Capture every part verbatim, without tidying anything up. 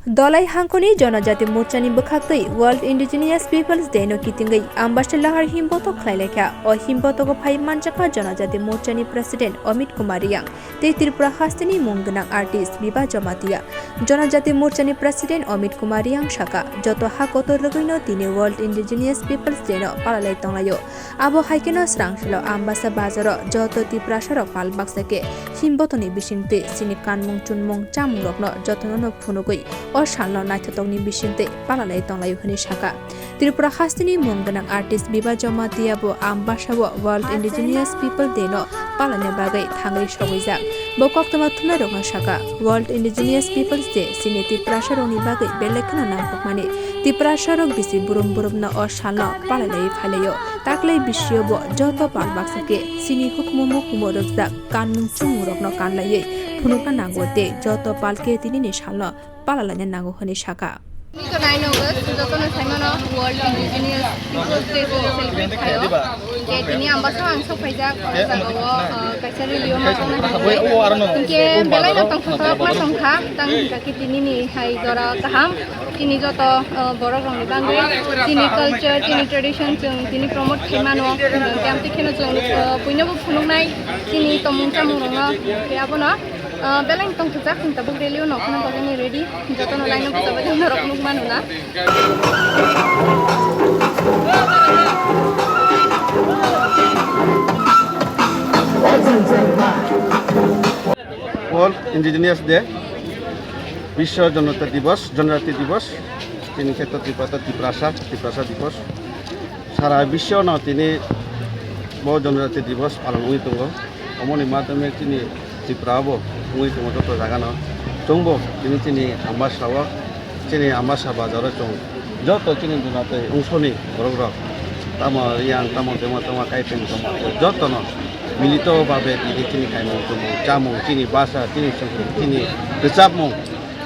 Dholai hangkoni Jonojati Morchani bwkhaktwi World Indigenous Peoples Day no kitingwi Ambasa Lahar himbotok khlailaikha. O himbotogo phai manjakha Jonojati Morchani President Amit Kumar Riyang tei Tripura hasteni mung gwnang artist Biba Jamatia. Jonojati Morchani President Amit Kumar Riyang saka, joto ha kotor rwgwino tini World Indigenous Peoples Day no palalai tonglaio. Abo hai kheno srangsilo Ambasa bazaro joto Tiprasarok pal baksa khe himbotoni bisingtwi chini kanmung chunmung chamungrokno jotono no phunugwi o salno naithotokni bisingtwi palalai tonglaio hwnwi saka. Tripura hasteni mung gwnang artist Biba Jamatia bo Ambasa o World Indigenous People Day no palalna bagwi thangwi sogwijak. Bo koktwma thumnairokno saka, World Indigenous Peoples Day chini Tiprasarokni bagwi belai kheno nangkukmani. Tiprasarok bisi burum burumno o salno palalaiwi phailaio. Taklai bisio bo joto pal baksa khe chini hukumu mukumu rwkjak kanmung chunmungrokno kanlaiwi phunukna nango tei joto pal khe tinini salno palalaina nango hwnwi saka. Tini to nine August, jotono saimano World Indigenous Peoples Day chwng celebrate khaio. Je tini Ambasa ang sokphaijak, o jagao, uh, kaisa rally o ma tongna hinwi. Hinkhe belai no tongthokma tongkha, tang hinkha khe tinini hai jora kaham. Chini joto, uh, borok rokni bagwi chini culture, chini tradition chwng tini promote khaimano. Hinkhe amtwi kheno chwng, uh, buinobo phunuknai chini tongmung chamung rokno. Hinkhe abono Ah, belai tongthokjak, chwng tabuk rally o nokna bagwi ready. Jotono line o bwsajak, norok nukmano na. World Indigenous Day, Biswa Jonojati Divas, Jonojati Divas, chini kheto Tiprasa, Tiprasa, Tiprasa Divas. Sara biswno tini bo Jonojati Divas palon wngwi tongo. Omoni madhyome chini Tripura bo wngwi tongo joto jagano. Chwngbo tini chini Ambasa o, chini Ambasa bazaro chwng joto chini Jonojati ongshoni borok rok, tamo Riyang, tamo Dema, tamo Kaiteng, tamo jotono milito babe tini chini kaimung tumung, chamung, chini basa, chini songkuk, chini rwchapmung,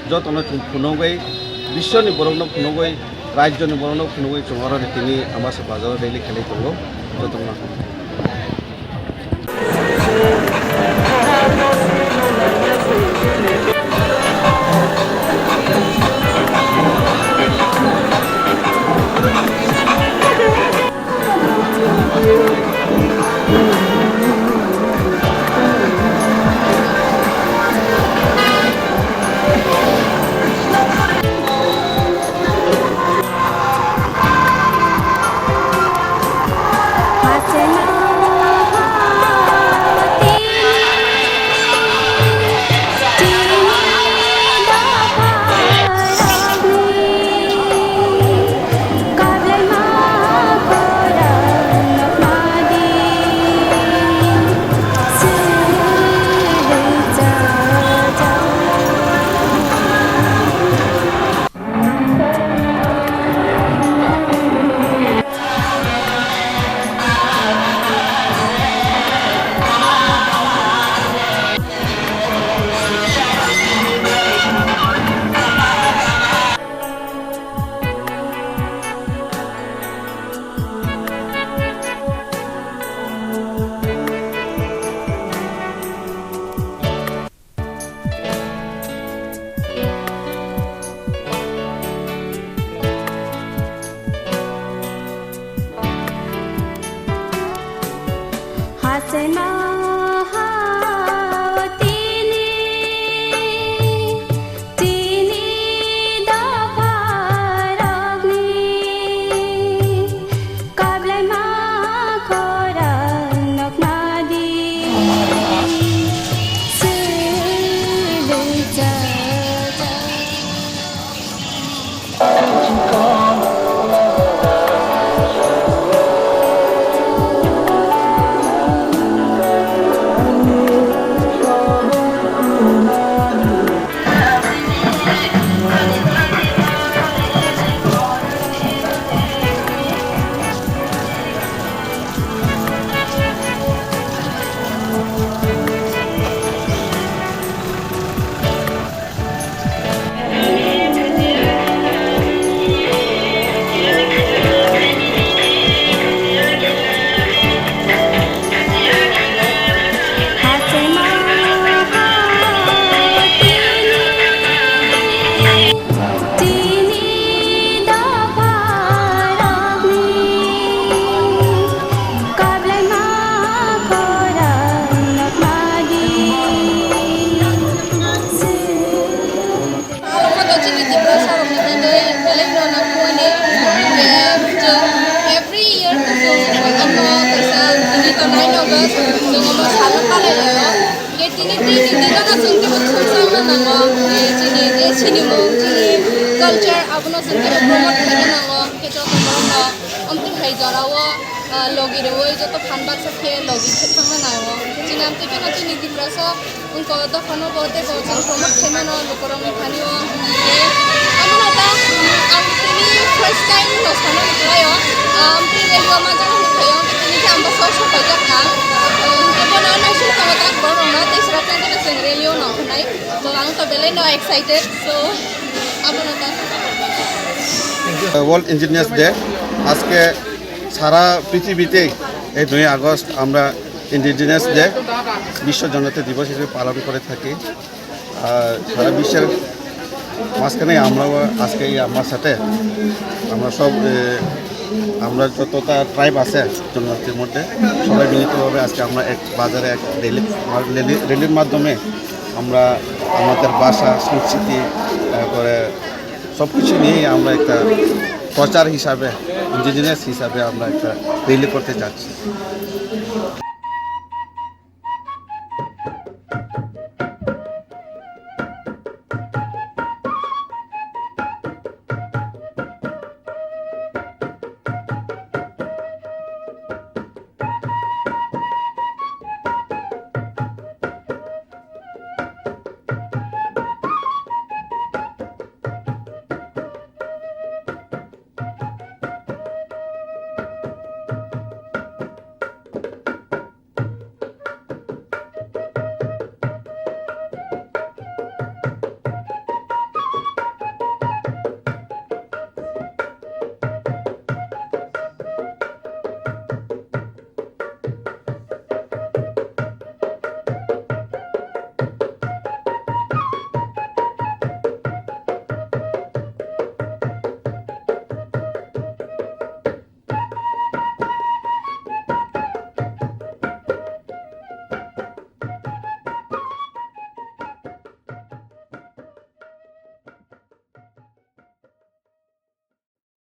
jotono chwng phunugwi, biswni borokno phunugwi, rajyoni borokno phunugwi chwng oro tini Ambasa bazaro rally khlai tongo, jotono. Chwng omo salo palai laio. Hwnkhe tini tini tini no chwng teibo khumsakna nango. Chini je sinimung, chini culture, abono chwng teibo promote khaina nango. Hwnkhe joto borokno amtwi hai jorao, ah, logi rwui joto phan baksa khe logi khe thangna nango. Chini amtwi kheno chini Tiprasa wngkha o dophano bo teibo chwng promote khaimano lukurokni thani o. Hwnkhe abono ta, mm, ang tini first time no sanani kwlaio. Ah, amtwi rally o manjakmani khaio, hwnkhe tini khe ang bwsao sokphaijak ang. Ah, hwnkhe bono naising tongo tak borokno tei swrapnai jora chwng rally o no hwnai. To ang to belai no excited, so abono ta. World engineers day. আজকে সারা পৃথিবীতেই এই নয়ই আগস্ট আমরা indigenous day, বিশ্ব জনজাতি দিবস হিসেবে পালন করে থাকি। আর সারা বিশ্বের মাঝখানে আমরাও আজকে এই আমার সাথে আমরা সব, এ, আমরা যতটা ট্রাইব আছে জনজাতির মধ্যে, সবাই মিলিতভাবে আজকে আমরা এক বাজারে এক র্যালি, র্যালি, র্যালির মাধ্যমে আমরা আমাদের ভাষা, সংস্কৃতি, তারপরে সব কিছু নিয়েই আমরা একটা প্রচার হিসাবে, ইন্ডিজিনাস হিসাবে আমরা একটা র্যালি করতে চাচ্ছি।